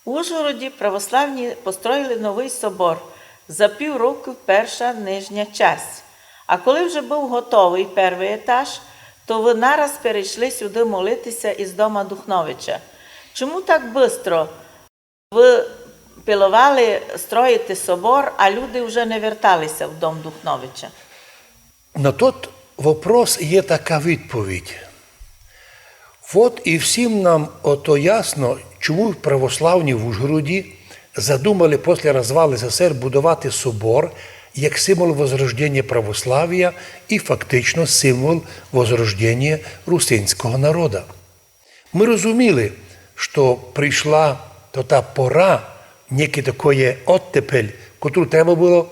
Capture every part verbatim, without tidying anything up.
У Ужгороді православні построїли новый собор, за пів року перша нижня часть. А коли вже быв готовый первый етаж, то вы нараз перейшли сюды молити ся из дома Духновича. Чому так быстро? Вы пиловали строїти собор, а люди вже не вертали ся в дом Духновича. На тот вопрос є така відповідь. Вот і всім нам ото ясно, чому православні в Ужгороді задумали після розвалу СССР будувати собор як символ возрождення православія і фактично символ возрождення русинського народа. Мы розуміли, што прийшла тота пора, нєке такоє оттепель, котру треба было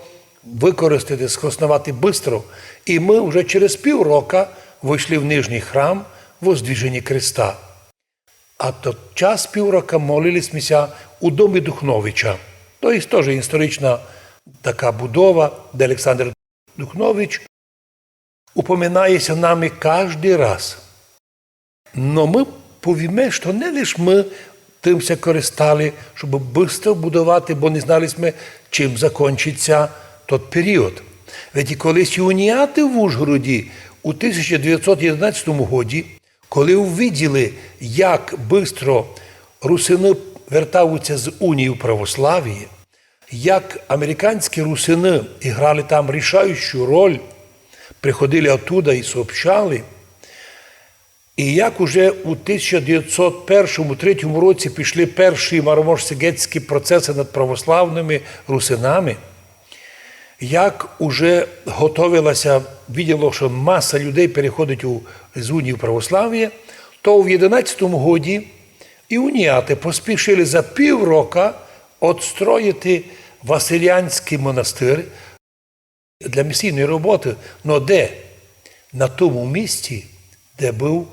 використати, схосновати быстро, і мы вже через пів рока войшли в нижній храм Воздвиження Христа. А тот час пів рока молили сьме ся у домі Духновича. То єсть тоже історична така будова, де Олександр Духнович упоминає ся нами каждый раз. Но мы повіме, што не лиш мы тым ся користали, щоб быстро будовати, бо не знали сьме, чим закончить ся тот період. Ведь і колись і уніаты в Ужгороді у тисяча девятсот єдинадцятому годі, коли увиділи, як быстро русины вертавуть ся з унії в православіє, як американські русины іграли там рішаючу роль, приходили оттуда і сообщали, і як уже у тисяча девятсот першому, третьому році пішли перші марамошсигетські процесы над православными русинами, як уже готовила ся, виділо, што маса людей переходить у, з унії в православіє, то в єдинадцятому годі і уніаты поспішили за пів рока отстроїти Василянськый монастир для місійної роботы. Но де? На тому місці, де быв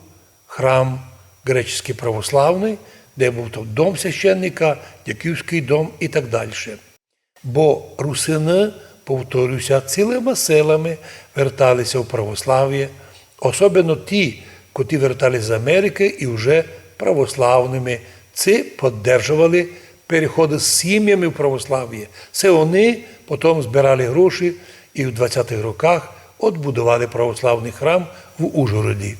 храм греческий православный, де быв тот дом священника, дяківськый дом і так дальше. Бо русины, повторю ся, цілыма силами вертали ся в православіє, особенно ті, котрі вертали з Америкы і вже православными, ці поддержовали переходы з сімями в православіє. Се они потом збирали гроші і в двадцятых роках одбудовали православный храм в Ужгороді.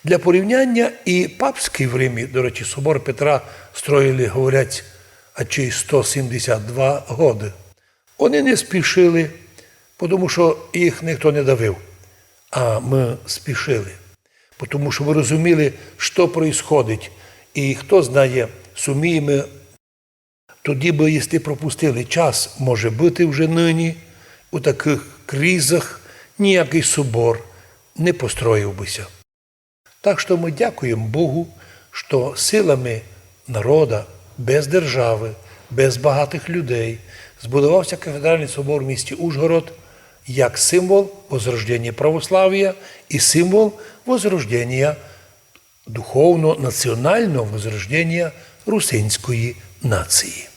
Для порівняня, і папськый в Римі, до речі, собор Петра строїли, говорять, ачей сто сімдесят два годы. Они не спішили, потому што їх ніхто не давив. А мы спішили, потому што мы розуміли, што происходить. І хто знає, сумієме, тоді бы, єсли пропустили час, може быти, вже нині, у такых кризах ніякый собор не построїв бы ся. Так што мы дякуєме Богу, што силами народа, без державы, без багатых людей збудовав ся кафедралный собор в місті Ужгород як символ возрождення православія і символ возрождення, духовно-національного возрождення русинської нації.